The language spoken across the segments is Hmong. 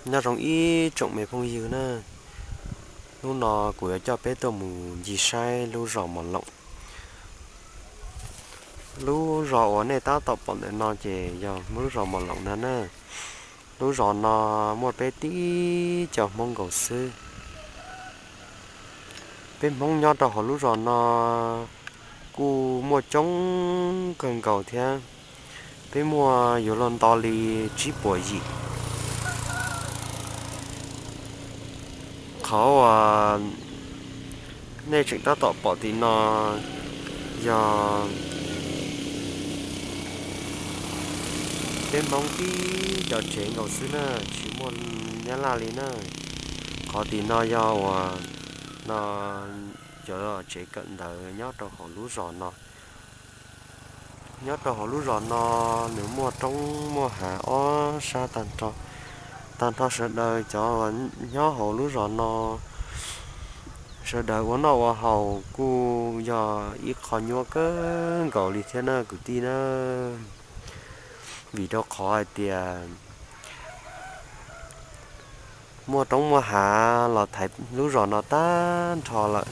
Nyob zoo ib tsoom me phooj ywg na, hnub no kuv yuav coj peb tuaj mus ncig saib lub zos Mos Loom. Lub zos uas nej tab tom pom ntawm no ces yog lub zos Mos Loom no na. Lub zos no muaj peb tib co Hmoob nkaus xwb. Peb Hmoob nyob rau hauv lub zos no kuj muaj coob kawg nkaus thiab. Peb muaj yuav luag nto li tsib puas yim. Qhov uas nej tseem tab tom pom tim no yog peb Hmoob tib co tsev nkaus xwb na, tsis muaj Nyab Laj li na. Qhov tim no yog uas no cov tsev kawm ntawv nyob rau hauv lub zos no. Nyob rau hauv lub zos no nws muaj roob muaj hav ob sab tag nrho. Tag nrho sawv daws cov uas nyob hauv lub zos no, sawv daws ua noj ua haus kuj yog ib qho nyuaj kawg nkaus li thiab na kwv tij na. Vim rau qhov hais tias muaj roob muaj hav los thaiv lub zos no tag nrho lawm,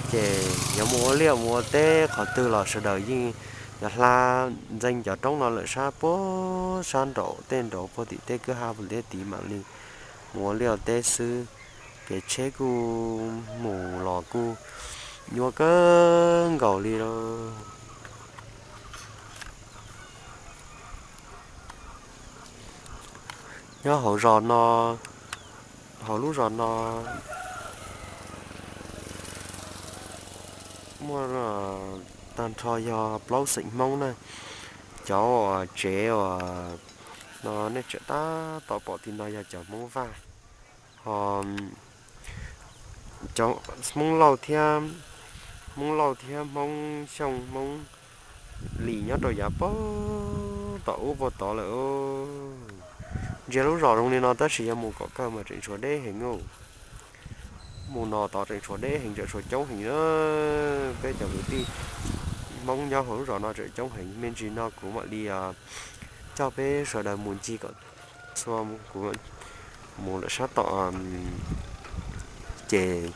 ces yuav mus ua liaj mus ua teb qhov twg los sawv daws yeej yuav hla ntxeev cov roob no lawm sab puag sab nraum tej nraud puag tim tej kwj ha puag tim tid mam li mus ua liaj ua teb xwb. Kev tsheb kuj mus los kuj nyuaj kawg nkaus li lauj. Nyob hauv zos no, hauv lub zos no muaj tag nrho yog plaub xeem Hmoob na. Cov uas tsev uas no nej tseem tab tom pom tim no yog cov Hmoob Vaj, ho cov Hmoob Lauj thiab, Hmoob Lauj thiab Hmoob Xyooj Hmoob Lis nyob rau yav puag tom ub puag tod lawm. Ntsia lub zos zoo li no tab sis yog mus kom kawg mas tseem tshuav deb heev. Mus no tod tseem tshuav deb heev, tseem tshuav coob heev na. Peb cov kwv tij Hmoob nyob hauv lub zos no tseem coob heev. Me ntsis no kuv mam li coj peb sawv daws mus ncig kom txhua, kuv mus lawm sab tom ces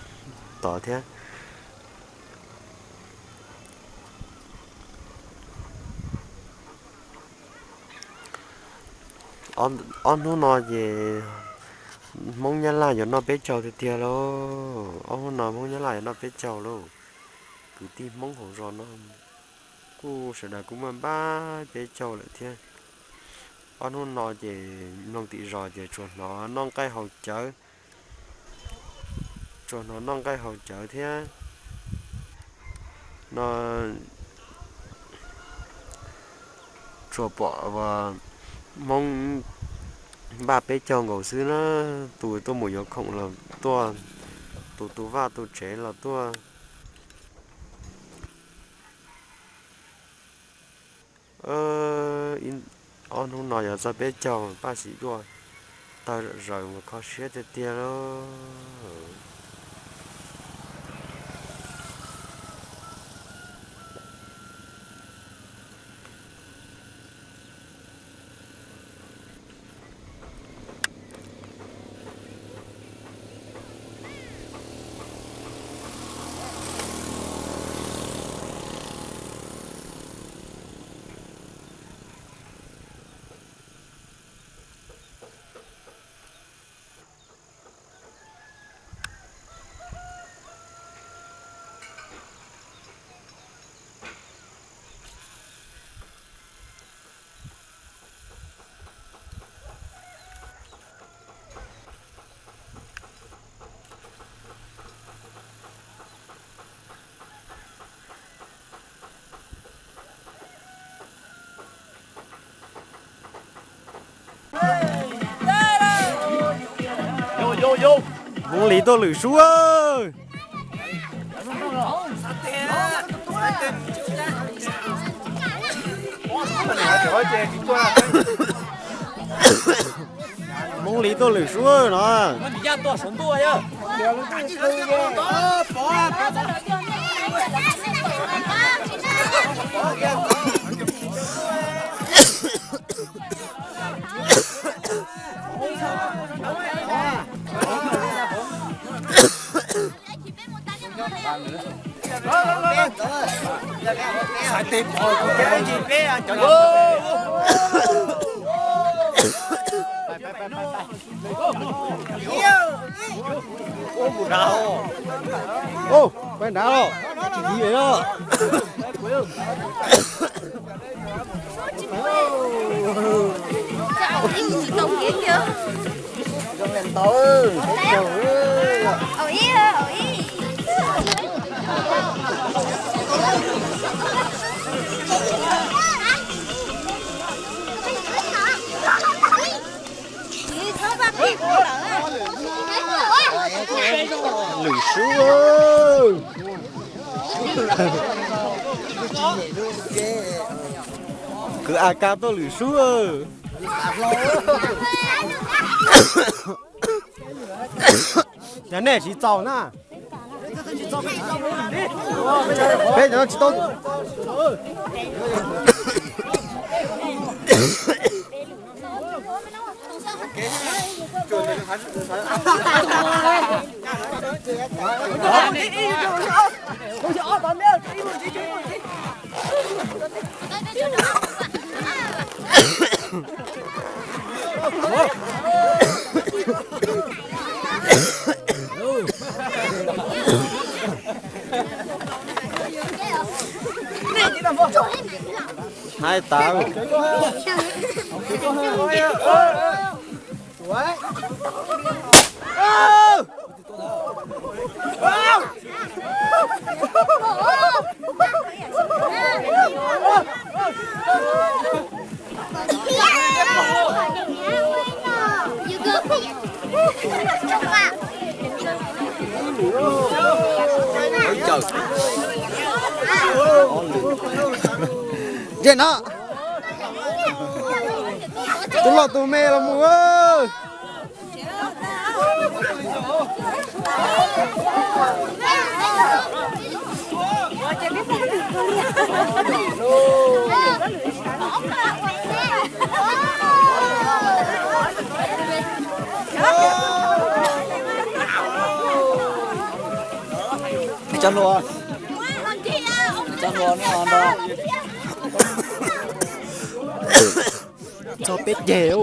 tod thiab. Ob hnub no ces Hmoob Nyab Laj yuav noj peb caug tiag tiag lauj. Ob hnub no Hmoob Nyab Laj yuav noj peb caug lauj. Kwv tij Hmoob hauv zos no kuj sawv daws kuj muaj npaj peb caug lawm thiab. Ob hnub no ces mloog tim zos ces tsuas hnov noj nqaij haus cawv, tsuas hnov noj nqaij haus cawv thiab no. Tsuas pom Hmoob npaj peb caug nkaus xwb na. Tus tuaj mus yuav khoom los tuaj, tus tu vaj tu tsev los tuaj. Ob hnub no yog txog peb caug, Paj Xim Duaj tawg zom zaws mas kho siab tiag tiag lauj. Hmoob Lis tuaj lwm sub. Hmoob Lis tuaj lwm sub no. Ub, peb nrad los, tsis tiv os. Lwm Sub, kwv A K tuaj Lwm Sub. Yog nej tsis txaus na, peb cov no tsis tau. Hais tas. Ntsej no, tus loj tus me los mus. Cov hluas, cov hluas no no. Txog peb ceg.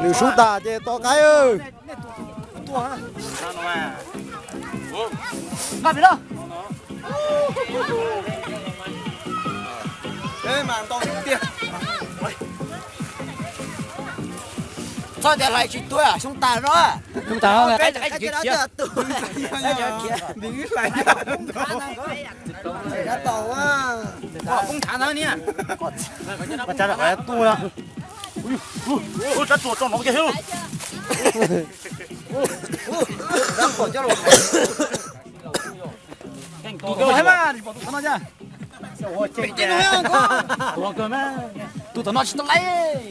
Lwm Sub tas ces tos qaib. Txhob tias hlais tsis tuag, xyoo tas no. Xyoo tas no. Poob thav ntawd niag. Ua cas tuag. Ua rab tsuas tso nov kiag thiab. Tus tom no tsis tau laib.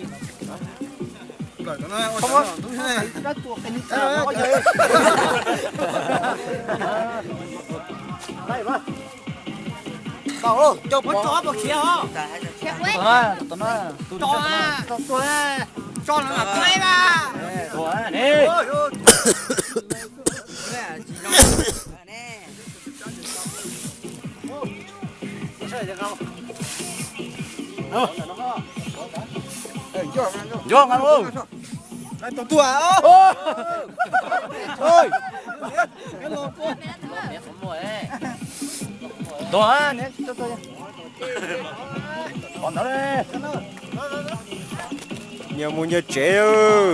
Nco nqa lub. Tus tuaj. Tuaj, nyias mus nyias tsev.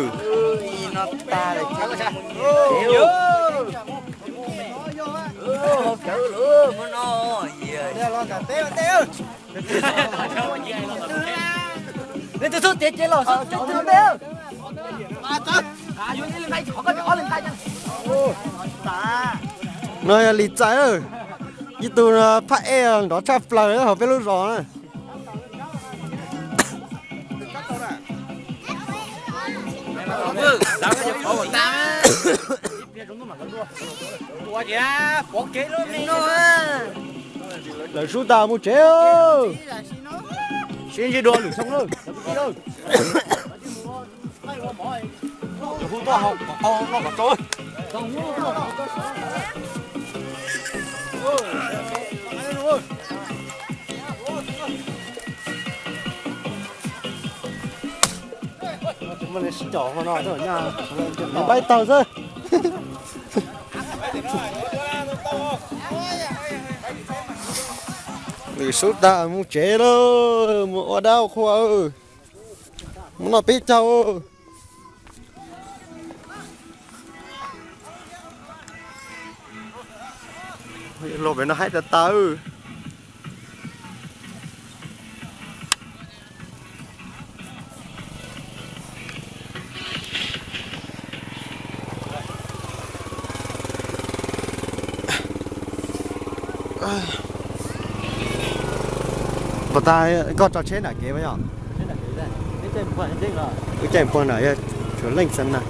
Neb twb xub tiav ces los xub tiav. No yog Lis Txais, ib tug phab ej nrov tshaj plaws hauv peb lub zos na. Lawv sub tas mus tsev. Sib ntsib dua lwm xyoo lawm. Pab tag xwb. Lwm sub tas mus tsev lawm, mus ua dab ua qhua. Mus noj peb caug. Los pem no haib tas tas. Puas tas, koj tso tsheb nram kev puas yog? Wb caij puag nram yog tshuav leej xeeb na.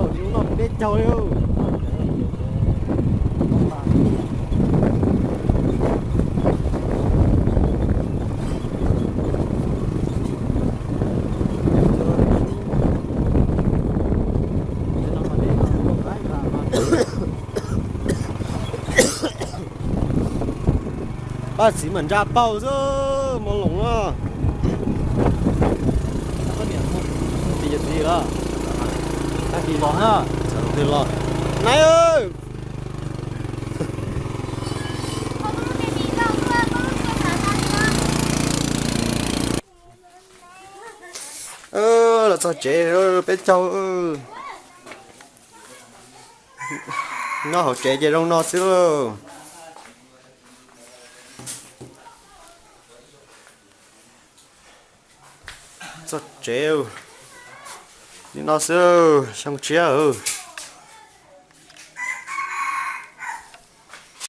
Tsis ua noj peb caug li. Pab txiv mas ntsa paug xwb, mos loos na. Txiv, txiv los, tag kis los na. Txiv los, nais. Los txog tsev peb caug. Nyob hauv tsev ces zoo no xwb lauj. Txog tsev li no xwb, xyoo tshiab.